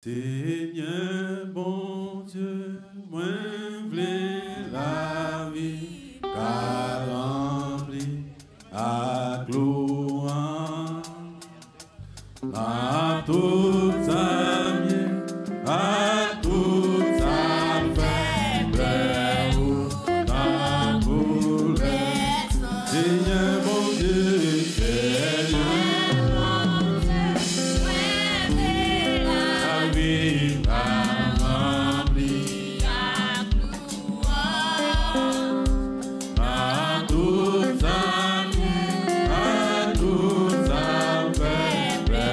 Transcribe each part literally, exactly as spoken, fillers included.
Senyè Bondye, mwen vle lavi ka ranpli ak lwanj. Nan tout sa m ye, ak tout sa m fè, glè ou tankou lè. Senyè Bondye, Senyè Bondye, mwen vle lavi pa ranpli ak lwanj. Nan tout sa m ye, ak tout sa m fè, glè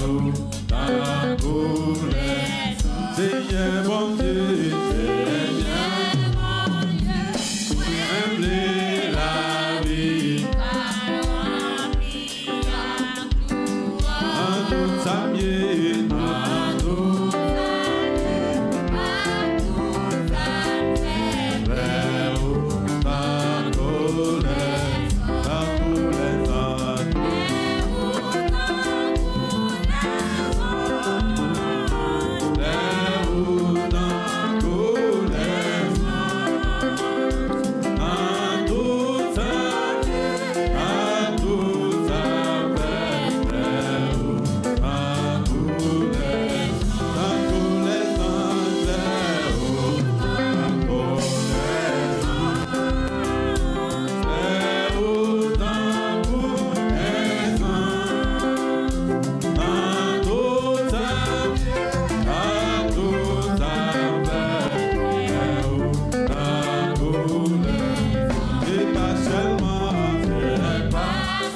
ou tankou lè. Senyè Bondye, Senyè Bondye, mwen vle lavi. Nan tout sa m ye, nan tout sa m ye, nan tout sa m fè, glè ou tankou lè, tankou lè zanj. Glè ou tankou lè zanj. Nan tout sa m ye, nan tout sa m fè, glè ou tankou lè, tankou lè zanj, glè ou tankou lè zanj, glè ou tankou lè zanj. Nan tout sa m ye, nan tout sa m fè, glè ou tankou lè zanj. Se pa sèlman, se pa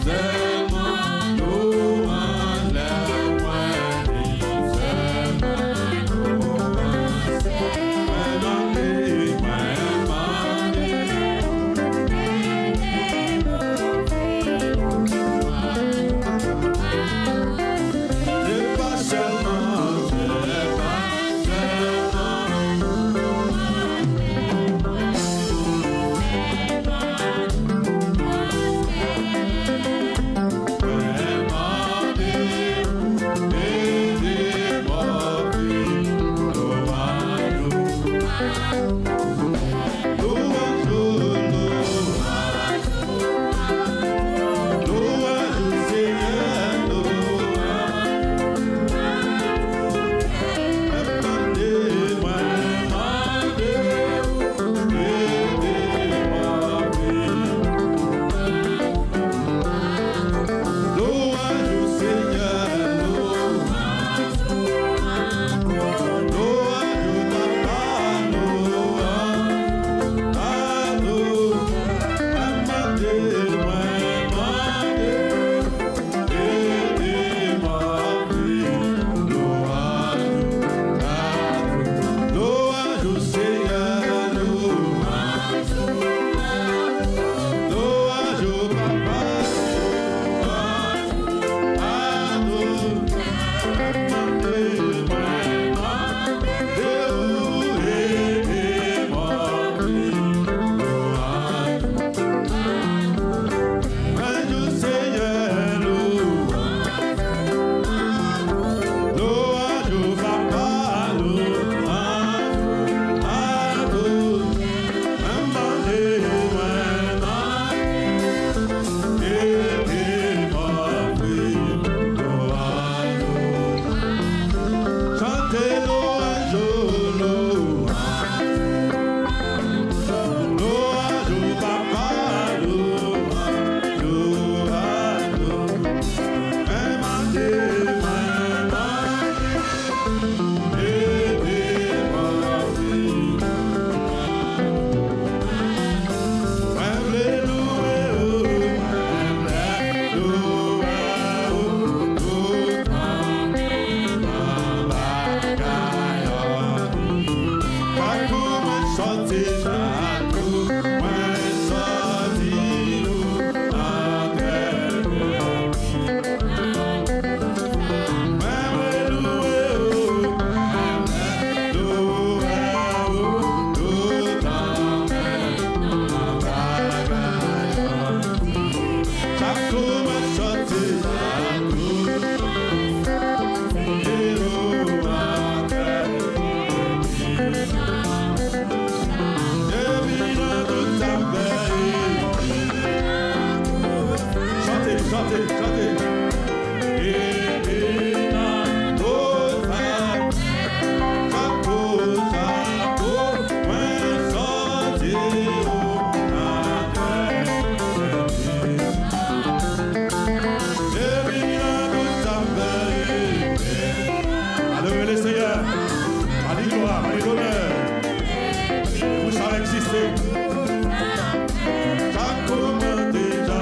sèlman lwanj lè mwen di sèlman lwanj. Mwen mande, mwen mande. Se pa sèlman, se pa sèlman. Lwanj ou, Senyè, lwanj ou, lwanj ou, Papa, lwanj ou, adore. Mwen mande, mwen mande, ede m ofri lwanj ou, lwanj ou, Senyè, lwanj ou. Lwanj ou, Papa, lwanj ou, adore. Lwanj ou, Senyè, lwanj. Lwanj ou, Papa, lwanj ou, adore. Mwen mande, mwen mande, ede m ofri lwanj ou. Chante lwanj ou, lwanj ou. Lwanj ou, Papa, lwanj ou, adore. Mwen mande, mwen mande, ede m ofri. Mwen vle louwe ou, mwen vle louwe ou, tout tan nan bagay òdinè. Pakou mwen sòti, pakou mwen sòti, ou antre nan vi m. Mwen vle louwe ou, mwen vle louwe ou, tout tan nan bagay òdinè. Chak kou mwen sòti, chak kou mwen sòti, ou antre Sa kòmanse, sa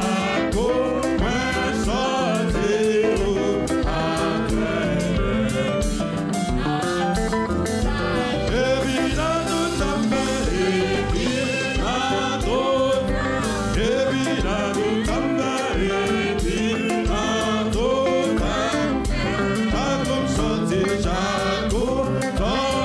kòmanse, sòti ou atè. Epi nan tout sa m fè, epi nan tout, epi nan tout sa m fè, epi nan tout sa m fè, sa tou m sòti, sa tou m sòti.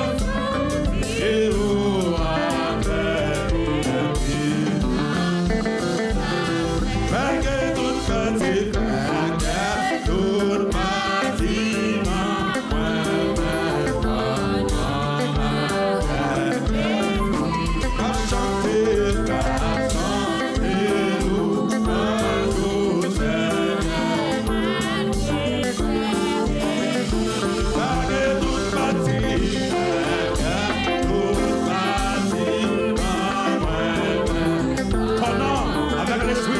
Konnen avèk lespri.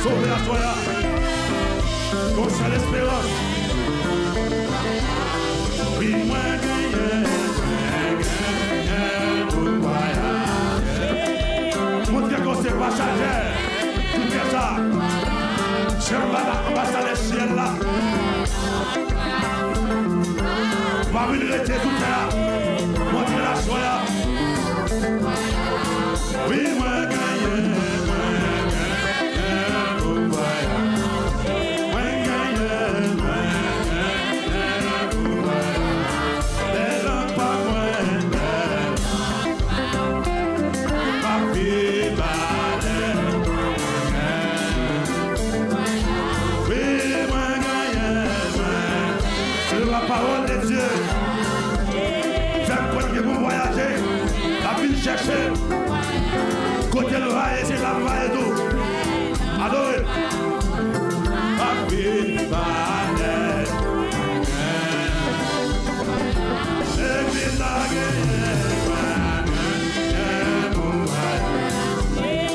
Sove aswè a. Gon sèl esperans. Wi, mwen genyen, mwen genyen pou vwayaje. Montre ke w se pasajè. Tout kè sa. Se anba, anbasadè syèl la. Pa vin rete sou tè a. Montre l aswè a. Wi, mwen genyen, mwen genyen pou vwayaje. Mwen genyen, mwen genyen pou vwayaje. Bèl pa mwen, bèl pa fi balè. Wi, mwen genyen, mwen. Se la parole de Dieu. Fè m konn ke pou vwayaje, l ap vin chèche m. Kote l va ye, se la m va ye tou. Adore l. Pa fi balè. Legliz la genyen, genyen pou vwayaje.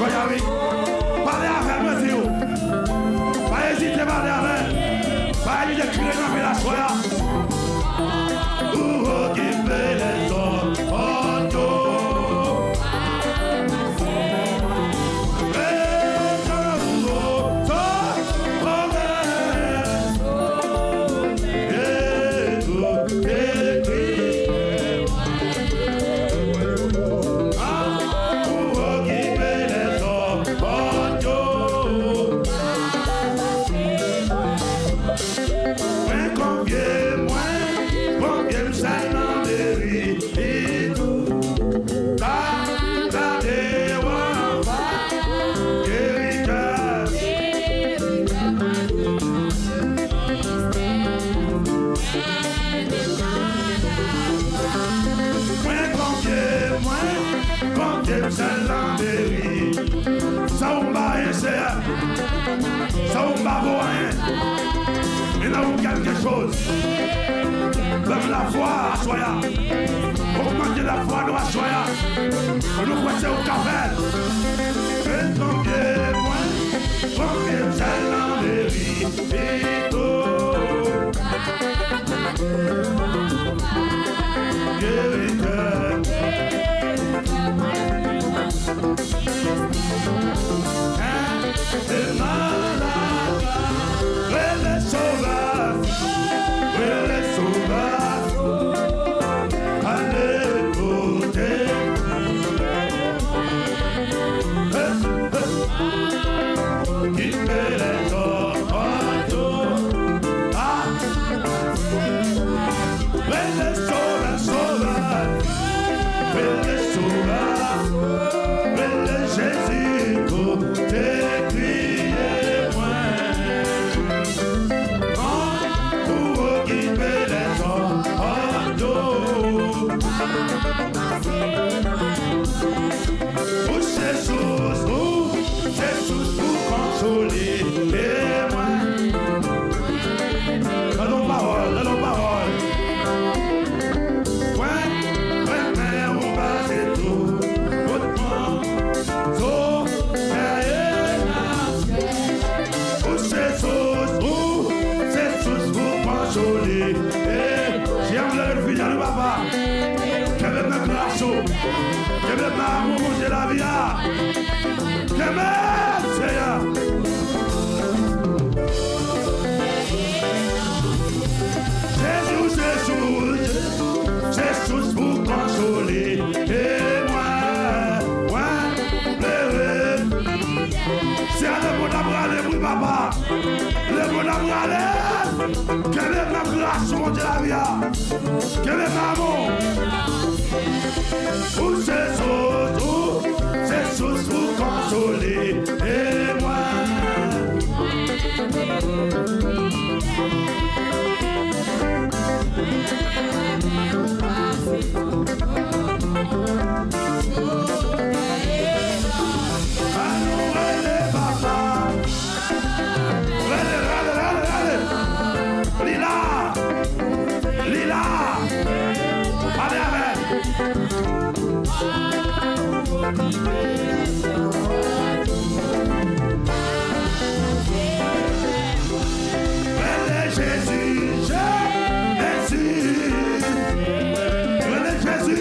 Konya wi. Pale avè l, mwen di w. Pa ezite pale avè l. Pa ezite kriye nan men l aswè a. Ou okipe lèzòd yo. Mwen konfye mwen, konfye m sèl nan meri. Li tou ka gade w anba geritè. Mwen konfye mwen, konfye m sèl nan meri. Sa ou m pa anyen, Seyè. Sa ou m pa vo anyen. E nan ou kèlke choz. Ban m lafwa aswè a. Ogmante lafwa nou aswè a. Pou nou kwè se ou k ka fè l. Mwen konfye mwen, konfye m sèl nan meri. Pito. Geritè. Rele Sovè, rele Sovè, ale kote. Kite lèzòd yo. Ah. Rele Sovè, Sovè. Rele Sovè. Rele Jezi kote kriye mwen. Non, ou okipe lèzòd yo. Ou se sous, ou se sous pou konsole mwen. Tande yon pawòl, tande yon pawòl. Mwen renmen ou pase tout mwen. Sovè e Ou se sous, ou se sous pou konsole. E, si an vle ret fidèl, wi, papa. Kenbe m nan gras ou. Kenbe m nan amou, Bondye lavi a. Kenbe m, Seyè. Jezi, ou se sous, se sous pou konsole. E mwen, mwen, plere. Se a lemonn ap rale, wi, papa. Lemonn ap rale. Kenbe m nan gras ou, Bondye lavi a. Kenbe m nan amou. Ou se sous, ou se sous pou konsole. E mwen. Ann nou rele papa. Rele, rele, rele, rele. Li la. Li la. Pale avè l. Rele Jezi, Jezi. Rele Jezi.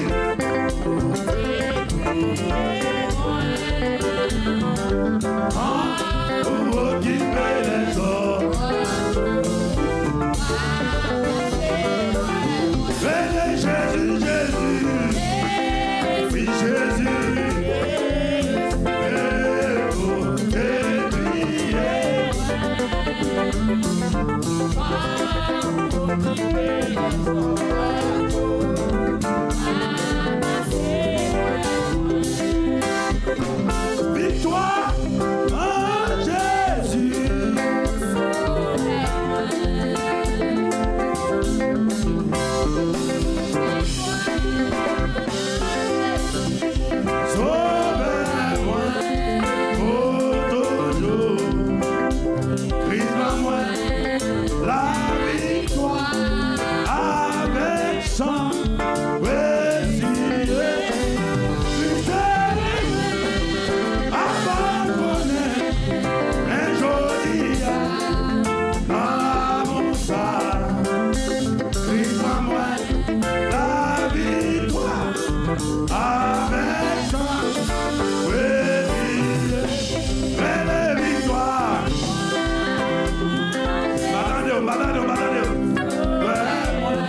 An, ou okipe lèzòd. Rele Jezi, Jezi. Wi, Jezi. Avèk sa, rele viktwa. M pa tande w, m pa tande w, m pa tande w. Wè mwen,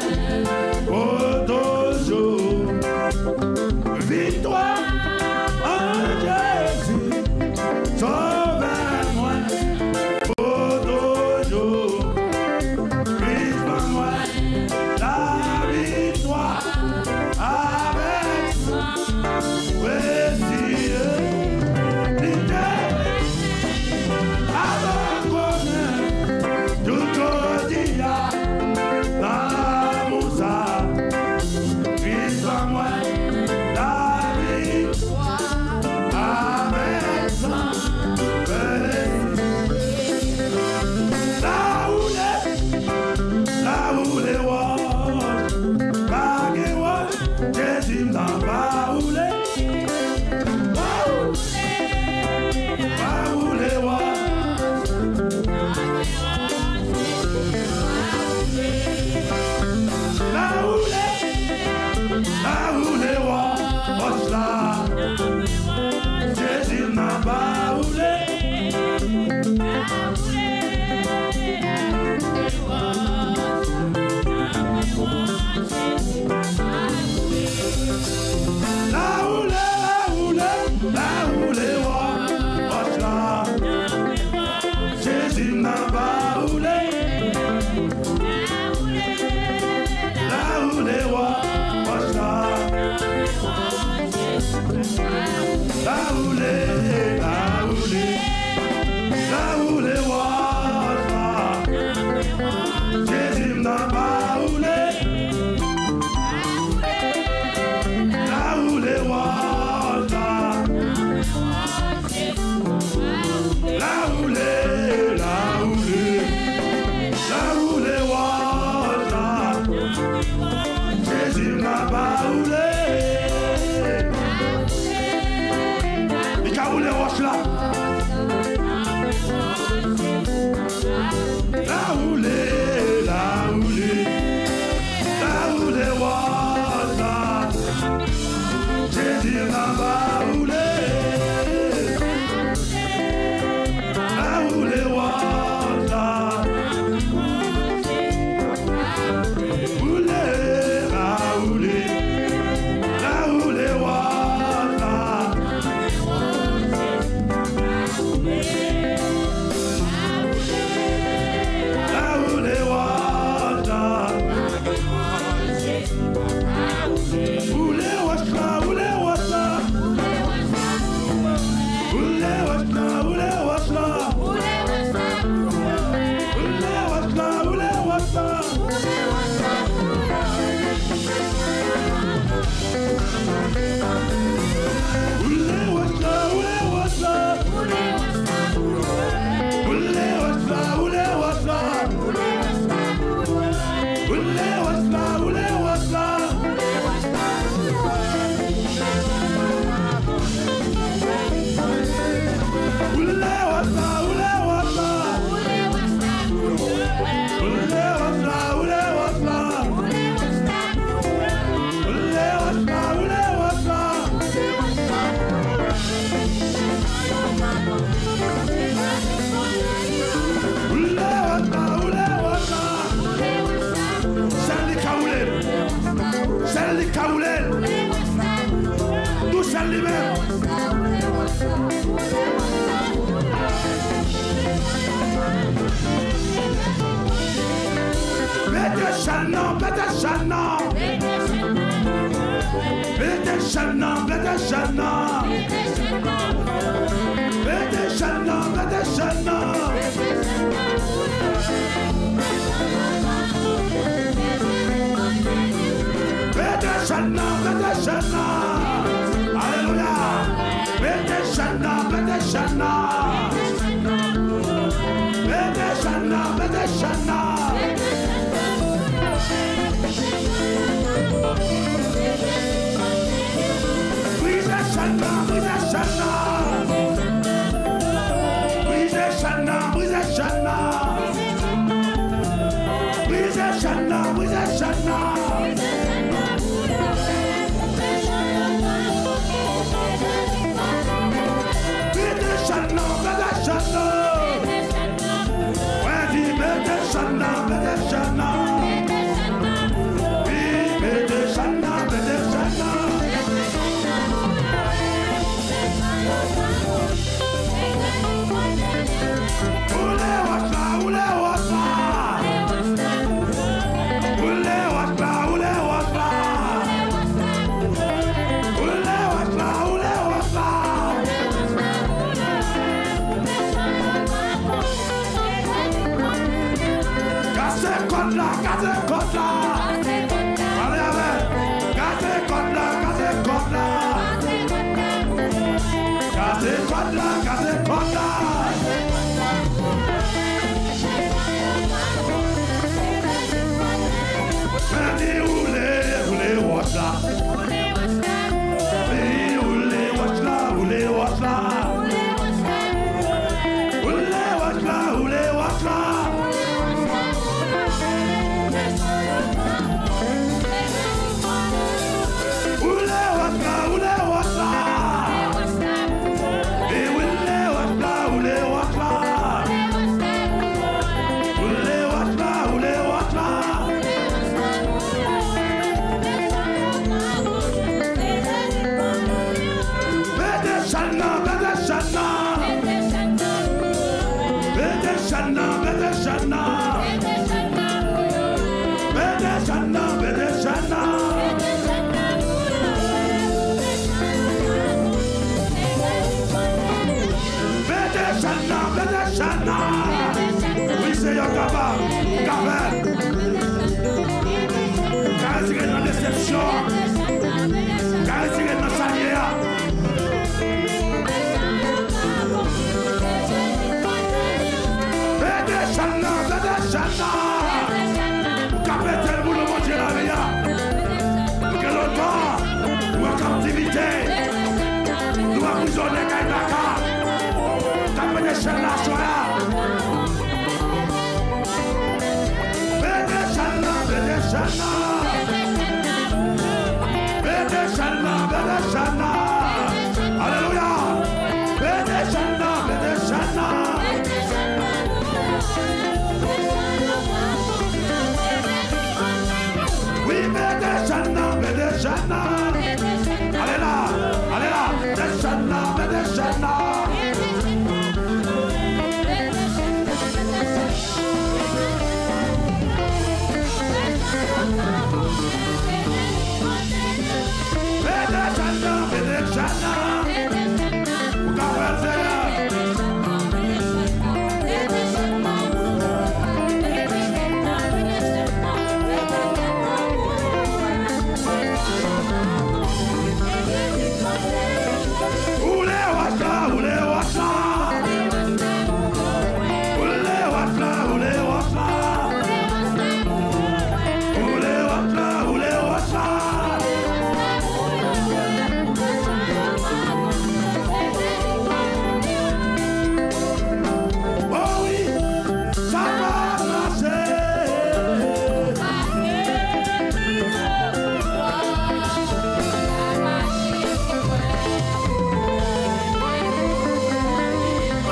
o toujou. Viktwa an Jezi, Sovè mwen, o toujou. Kris ban mwen laviktwa avèk san presye. Li te abandone tout jodi a nan lanmou sa. Kris ban mwen laviktwa avèk san presye. La woule, la woule wòch, pa gen wòch, Jezi m nan pa woule. Pa woule, pa woule wòch. La woule, la woule wòch la. Jezi m nan pa woule. La woule, la woule, la woule wòch la. Jezi m nan pa woule. La woule wòch la. La woule, la woule, la woule wòch la. Jezi m nan pa woule. La woule wòch la. La woule, la woule, la woule wòch la. Jezi m nan pa woule. Li ka woule wòch la. La woule, la woule, la woule wòch la. Jezi nan pa woule. La woule wòch la. Woule, la woule, la woule wòch la. La woule wòch la. Woule wòch la, woule wòch la. Woule wòch la, woule wòch la. Woule wòch la, woule wòch la. Woule wòch la, woule wòch la. Woule wòch la, woule wòch la. Woule wòch la, woule wòch la. Woule wòch la, woule wòch la. Woule wòch la, woule wòch la. Woule wòch la, woule wòch la. Woule wòch la, woule wòch la. Sèl li ka woule. Sèl li ka woule. Tou sèl li menm. Pete chèn nan, pete chèn nan. Pete chèn nan, pete chèn nan. Pete chèn nan, pete chèn nan. Pete chèn nan, pete chèn nan. Alelouya. Pete chèn nan, pete chèn nan. Pete chèn nan, pete chèn nan. Brize chèn nan, brize chèn nan. Brize chèn nan, brize chèn nan. Brize chèn nan, brize chèn nan. Brize chèn nan, brize chèn nan. Zone kay kaka. K ap mete chèn nan aswè a. Mete chèn nan, mete chèn nan. Mete chèn nan, mete chèn nan. Alelouya. Mete chèn nan, mete chèn nan. Wi, mete chèn nan, mete chèn nan. Ale la, ale la, mete chèn nan, mete chèn nan. Mete chèn nan, mete chèn nan. Ou ka fè l, Senyè. Woule wòch la, woule wòch la. Woule wòch la, woule wòch la. Woule wòch la, woule wòch la. Oh wi, sa va mache.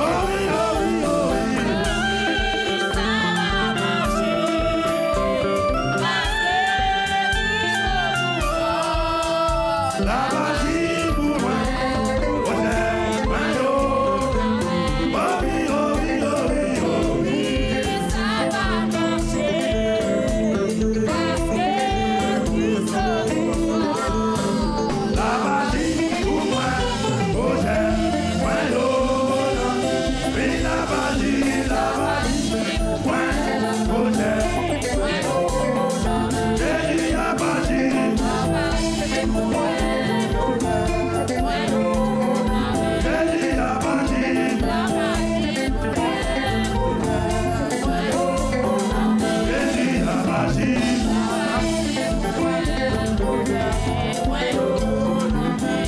Oh wi, oh wi, oh wi. La maji pou mwen, pwojè mwen yo. Oh wi, oh wi, oh wi, oh wi. La maji pou mwen, pwojè mwen yo. Wi, la maji, la maji. Mwen, pwojè. Jezi ap aji. Jezi ap aji. Jezi ap aji.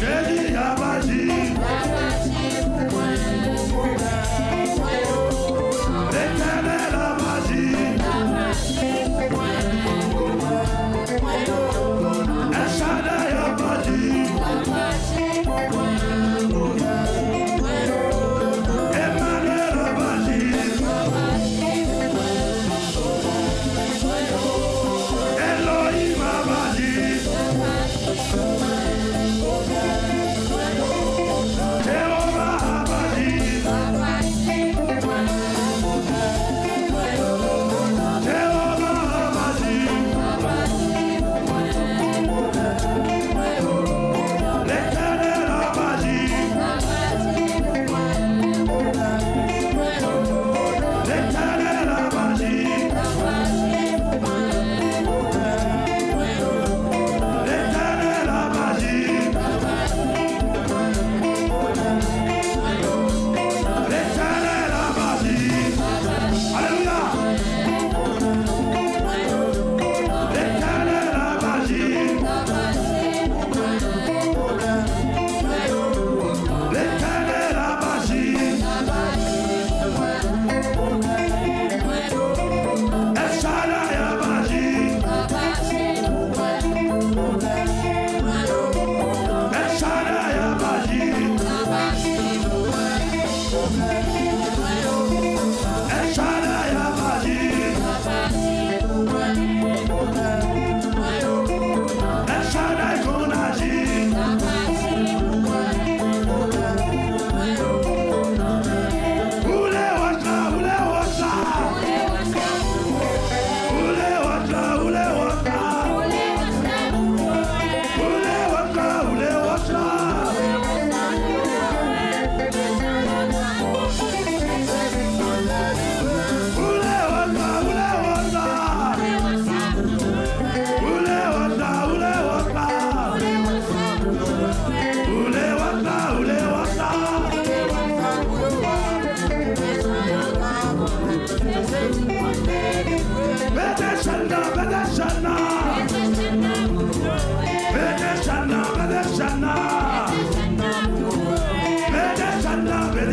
Jezi ap aji. Letènèl ap aji. El Shaddai ap aji. Emmanuel ap aji. Elohim ap aji. Jewova ap aji. Jewova ap aji. Letènèl ap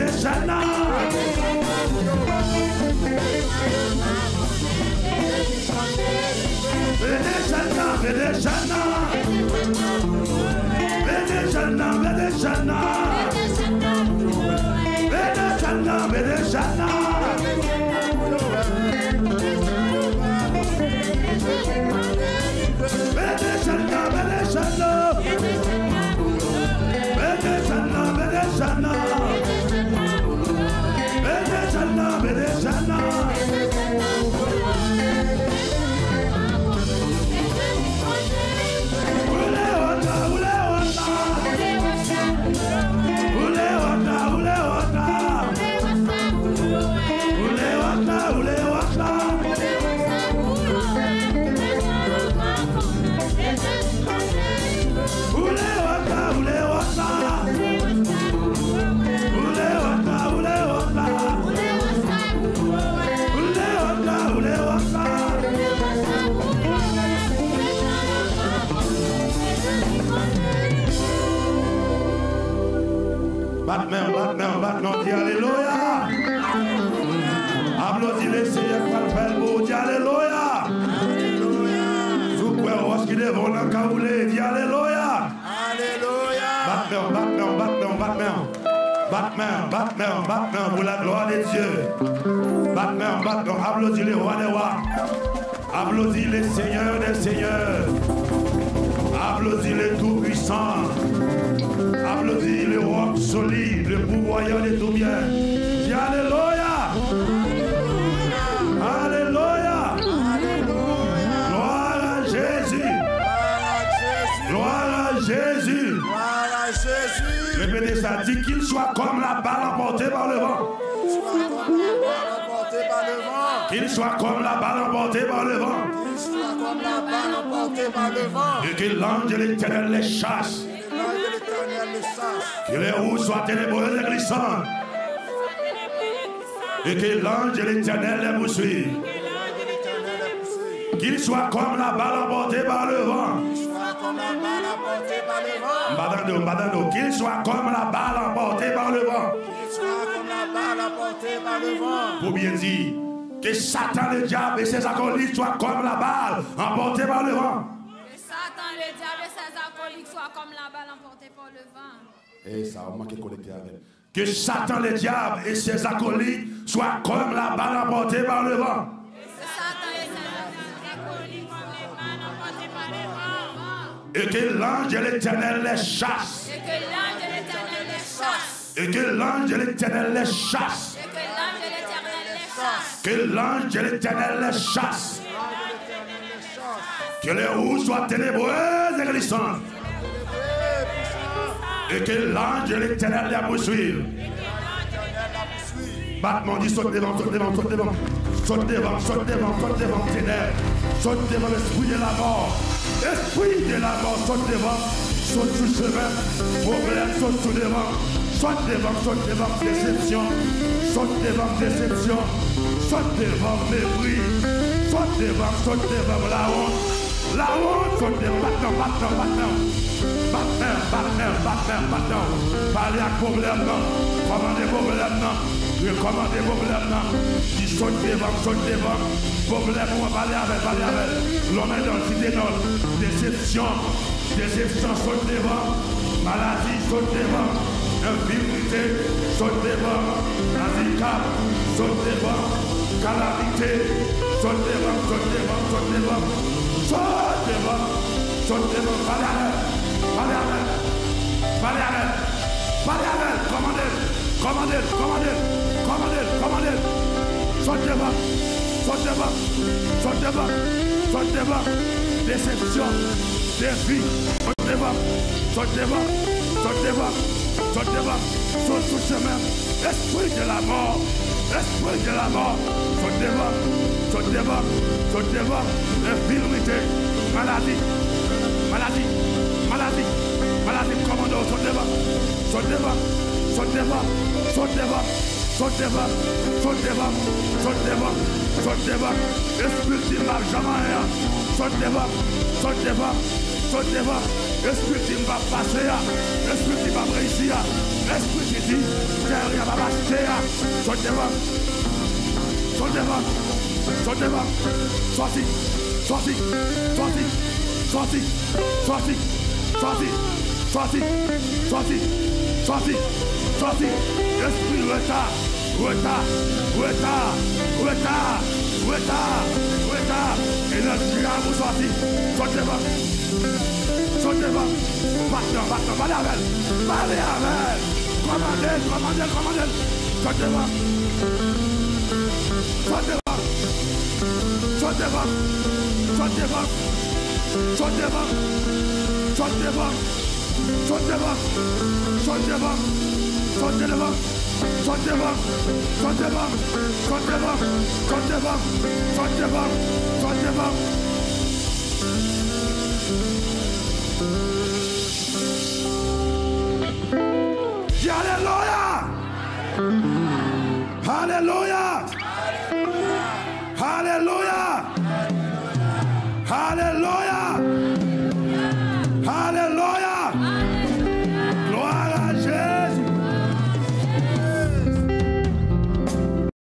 Mete chèn nan. Mete chèn nan, mete chèn nan. Mete chèn nan, mete chèn nan. Mete chèn nan, mete chèn nan. Mete chèn nan, mete chèn nan. Mete chèn nan, mete chèn nan. Mete chèn nan, mete chèn nan. Woule wòch la, woule wòch la. Woule wòch la, woule wòch la. Woule wòch la, woule wòch la. Woule wòch la, woule wòch la. Woule wòch la, woule wòch la. Woule wòch la, woule wòch la. Bat men w, bat men w, bat men w, di alelouya. Aplodi Lesenyè k pral fè l pou ou, di alelouya. Si w kwè wòch ki devan w nan ka woule, di alelouya. Alelouya. Bat men w, bat men w, bat men w, bat men w. Bat men w, bat men w, bat men w pour la gloire de Dieu. Bat men w, bat men w, aplodi le roi des rois. Aplodi le Seigneur des seigneurs. Aplodi le Tout-Puissant. Aplodi le Roc solide, le pourvoyeur de tout bien. Di alelouya. Alelouya. Gloire à Jésus. Gloire à Jésus. Repete sa, di, qu'il soit comme la balle emportée par le vent. Qu'il soit comme la balle emportée par le vent. Qu'il soit comme la balle emportée par le vent. Qu'il soit comme la balle emportée par le vent. Et que l'ange de l'Éternel les chasse. Et que l'ange de l'Éternel les chasse. Que les routes soient ténébreuses et glissantes. Et que l'ange de l'Éternel les poursuive. Qu'il soit comme la balle emportée par le vent. Qu'il soit comme la balle emportée par le vent. M pa tande w, m pa tande w. Qu'il soit comme la balle emportée par le vent. Qu'il soit comme la balle emportée par le vent. Pou byen di, que Satan le diable et ses acolytes soient comme la balle emportée par le vent. Que Satan le diable et ses acolytes soient comme la balle emportée par le vent. E sa, ou manke konekte avè l. Que Satan le diable et ses acolytes soient comme la balle emportée par le vent. Que Satan et ses acolytes soient comme la balle emportée par le vent. Et que l'ange de l'Éternel les chasse. Et que l'ange de l'Éternel les chasse. Et que l'ange de l'Éternel les chasse. Et que l'ange de l'Éternel les chasse. Que l'ange de l'Éternel les chasse. Que l'ange de l'Éternel les chasse. Que les routes soient ténébreuses et glissantes. Et que l'ange de l'Éternel les poursuive. Bat men w, di, sot devan, sot devan, sot devan. Sot devan, sot devan, sot devan, tenèb. Sot devan, lespri de lamò. Espri de lamò, sot devan. Sot sou chemen m. Pwoblèm, sot sou devan. Sot devan, sot devan, desepsyon. Sot devan, desepsyon. Sot devan, mepri. Sot devan, sot devan, lawont. Lawont, sot devan, bat men w, bat men w, bat men w. Bat men w, bat men w, bat men w, bat men w. Pale ak pwoblèm nan. Kòmande pwoblèm nan. Rekòmande pwoblèm nan. Di, sot devan m, sot devan m. Pwoblèm ou an, pale avè l, pale avè l. Lonmen dan l, site non l. Desepsyon. Desepsyon, sot devan m. Maladi, sot devan m. Enfimite, sot devan m. Andikap, sot devan m. Kalamite, sot devan m, sot devan m, sot devan m. Sot devan m, sot devan m. Pale avè l, pale avè l, pale avè l, pale avè l. Kòmande l, kòmande l, kòmande l, kòmande l, kòmande l. Sot devan m, sot devan m, sot devan m, sot devan m. Desepsyon, defi, sot devan m, sot devan m, sot devan m, sot devan m, sot sou chemen m. Espri de lamò, espri de lamò, sot devan m, sot devan m, sot devan m. Enfimite, maladi, maladi, maladi, maladi, kòmande w sot devan m, sot devan m, sot devan m, sot devan m. Sot devan m, sot devan m, sot devan m, sot devan m. Espri ki di m p ap janm anyen an, sot devan m, sot devan m, sot devan m. Espri ki di m p ap pase a, espri ki di m p ap reyisi. Di a, Lespri ki di, tè a pa mache a, sot devan m. Sot devan m. Sot devan m. Sòti. Sòti. Sòti. Sòti. Sòti. Sòti. Sòti. Sòti. Sòti. Sòti. Lespri reta. Reta. Reta. Reta. Reta. Reta. Enèji a pou sòti. Sot devan m. Sot devan m. Patnè, patnè, pale avè l. Pale avè l. Kòmande l, kòmande l, kòmande l. Sot devan m. Sot devan m. Sot devan m. Sot devan m. Sot devan m. Sot devan m. Sot devan m. Sot devan m. Sot devan m. Sot devan m. Sot devan m. Sot devan m. Sot devan m. Sot devan m. Sot devan m. Di alelouya! Alelouya! Alelouya! Alelouya!